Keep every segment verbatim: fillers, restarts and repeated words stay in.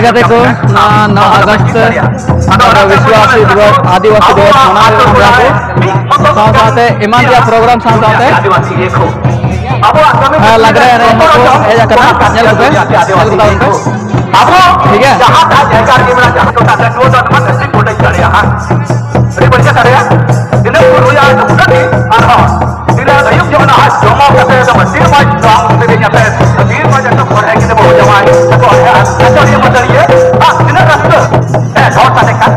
ᱜᱟᱛᱮ ᱠᱚ, ᱱᱚᱣᱟ ᱱᱚᱣᱟ ᱟᱜᱚᱥᱴ ᱟᱵᱚ ᱵᱤᱥᱣᱟᱥᱤ ᱫᱤᱵᱚᱥ, ᱟᱹᱫᱤᱵᱟᱹᱥᱤ ᱫᱤᱵᱚᱥ ᱢᱟᱱᱟᱣ ᱦᱩᱭᱩᱜ ᱠᱟᱱ ᱛᱟᱵᱚᱱᱟ᱾ ᱥᱟᱶ ᱥᱟᱶᱛᱮ ᱮᱢᱟᱱ ᱛᱮᱭᱟᱜ ᱯᱨᱳᱜᱨᱟᱢ ᱥᱟᱶ ᱥᱟᱶᱛᱮ, ᱦᱮᱸ, ᱞᱟᱜᱽᱲᱮ ᱮᱱᱮᱡ ᱦᱚᱸᱠᱚ ᱦᱮᱡ ᱟᱠᱟᱱᱟ᱾ ᱧᱮᱞ ᱠᱚᱯᱮ, ᱧᱮᱞ ᱠᱚ ᱛᱟᱵᱚᱱ ᱯᱮ᱾ ᱟᱵᱚ ᱴᱷᱤᱠ ᱜᱮᱭᱟ? ᱡᱟᱦᱟᱸ ᱴᱟᱜ ᱡᱟᱭᱜᱟ ᱨᱮᱜᱮ ᱢᱮᱱᱟᱜ, ᱡᱟᱦᱟᱸ ᱴᱚᱴᱷᱟ ᱨᱮ ᱱᱚᱣᱟ ᱫᱚ ᱟᱹᱰᱤ ᱢᱟᱨᱟᱝ ᱥᱤᱢᱵᱚᱞ ᱞᱟᱹᱭ ᱫᱟᱲᱮᱭᱟᱜᱼᱟ᱾ ᱟᱹᱰᱤ ᱵᱟᱹᱲᱤᱡ ᱠᱟᱛᱷᱟ ᱨᱮᱭᱟᱜ ᱛᱤᱱᱟᱹᱜ ᱠᱚ ᱨᱩᱭᱟ, ᱩᱱᱟᱹᱜ ᱜᱮ ᱟᱨᱦᱚᱸ ᱛᱤᱱᱟᱹᱜ ᱟᱹᱭᱩᱵ ᱡᱚᱠᱷᱚᱱ ᱦᱟᱸᱜ ᱡᱚᱢᱚᱜ ᱠᱟᱛᱮ ᱫᱚ ᱢᱟᱹᱥᱤ ᱢᱟᱹᱭ ᱫᱚᱝ ᱥᱮᱨᱮᱧ ᱟᱛᱮ ᱟᱹᱰᱤ ᱢᱚᱡᱽ ᱮᱠᱫᱚᱢ ᱥᱚᱨᱦᱟᱭ ᱜᱮ ᱵᱚᱱ ᱡᱚᱢᱟ᱾ ᱟᱫᱚ ᱟᱞᱮ ᱟᱹᱰᱤ ᱟᱹᱰᱤ ᱢᱚᱡᱽ ᱫᱟᱲᱮᱭᱟᱜ ᱟᱨ ᱛᱤᱱᱟᱹᱜ ᱨᱟᱹᱥᱠᱟᱹ, ᱦᱮᱸ, ᱰᱷᱚᱞ ᱥᱟᱰᱮ ᱠᱟᱱ,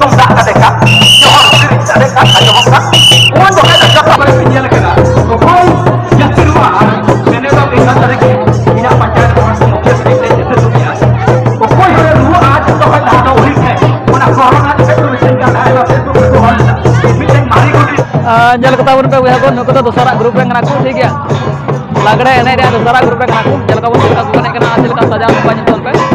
ᱛᱩᱢᱫᱟᱜ ᱥᱟᱰᱮ ᱠᱟᱱ, ᱡᱚᱦᱚᱨ ᱥᱮᱨᱮᱧ ᱥᱟᱰᱮ ᱠᱟᱱ, ᱟᱸᱡᱚᱢᱚᱜ ᱠᱟᱱ, ᱩᱱ ᱡᱚᱠᱷᱚᱱ ᱫᱚ ᱡᱚᱛᱚ ᱠᱚᱨᱮ ᱯᱮ ᱧᱮᱞ ᱠᱟᱱᱟ, ᱚᱠᱚᱭ ᱡᱟᱹᱥᱛᱤ ᱨᱩᱣᱟᱹ ᱟᱨ ᱢᱮᱱᱮᱫ ᱫᱚ ᱤᱧ ᱠᱟᱛᱷᱟ ᱨᱮᱜᱮ ᱤᱧᱟᱹᱜ ᱯᱟᱧᱪᱟᱭᱮᱛ ᱦᱚᱲ ᱠᱚ ᱢᱩᱠᱷᱤᱭᱟᱹ ᱥᱮᱨᱮᱧ ᱛᱮ ᱡᱚᱛᱚ ᱫᱩᱱᱤᱭᱟᱹ ᱚᱠᱚᱭ ᱦᱚᱲᱮ ᱨᱩᱣᱟᱹᱜᱼᱟ, ᱡᱚᱛᱚ ᱠᱷᱚᱱ ᱞᱟᱦᱟ ᱫᱚ ᱩᱱᱤ ᱴᱷᱮᱱ ᱚᱱᱟ ᱠᱚᱨᱳᱱᱟ ᱡᱚᱠᱷᱚᱱ ᱠᱚ ᱢᱤᱫᱴᱮᱱ ᱠᱟᱱ ᱛᱟᱦᱮᱸ, ᱚᱱᱟ ᱯᱷᱮᱥᱵᱩᱠ ᱨᱮᱠᱚ ᱚᱞ ᱞᱮᱫᱟ, ᱢᱤᱫᱴᱮᱱ ᱢᱟᱨᱮ ᱜᱚᱴᱤ ᱟᱨ ᱧᱮᱞ ᱠᱚ ᱛᱟᱵᱚᱱ ᱯᱮ ᱵᱚᱭᱦᱟ ᱠᱚ, ᱱᱩᱠᱩ ᱫᱚ ᱫᱚᱥᱟᱨᱟᱜ ᱜᱨᱩᱯ ᱨᱮᱱ ᱠᱟᱱᱟ ᱠᱚ, ᱴᱷᱤᱠ ᱜᱮᱭᱟ? ᱞᱟᱜᱽᱲᱮ ᱮᱱᱮᱡ ᱨᱮᱭᱟᱜ ᱫᱚᱥᱟᱨᱟᱜ ᱜᱨᱩᱯ ᱨᱮᱱ ᱠᱟᱱᱟ ᱠᱚ᱾ ᱧᱮᱞ ᱠᱚᱣᱟ ᱵᱚᱱ ᱪᱮᱫ ᱞᱮᱠᱟ ᱠᱚ ᱮᱱᱮᱡ ᱠᱟᱱᱟ, ᱪᱮᱫ ᱞᱮᱠᱟ ᱥᱟᱡᱟᱣ ᱥᱟᱯᱲᱟᱣ ᱧᱮᱞ ᱛᱟᱵᱚᱱ ᱯᱮ᱾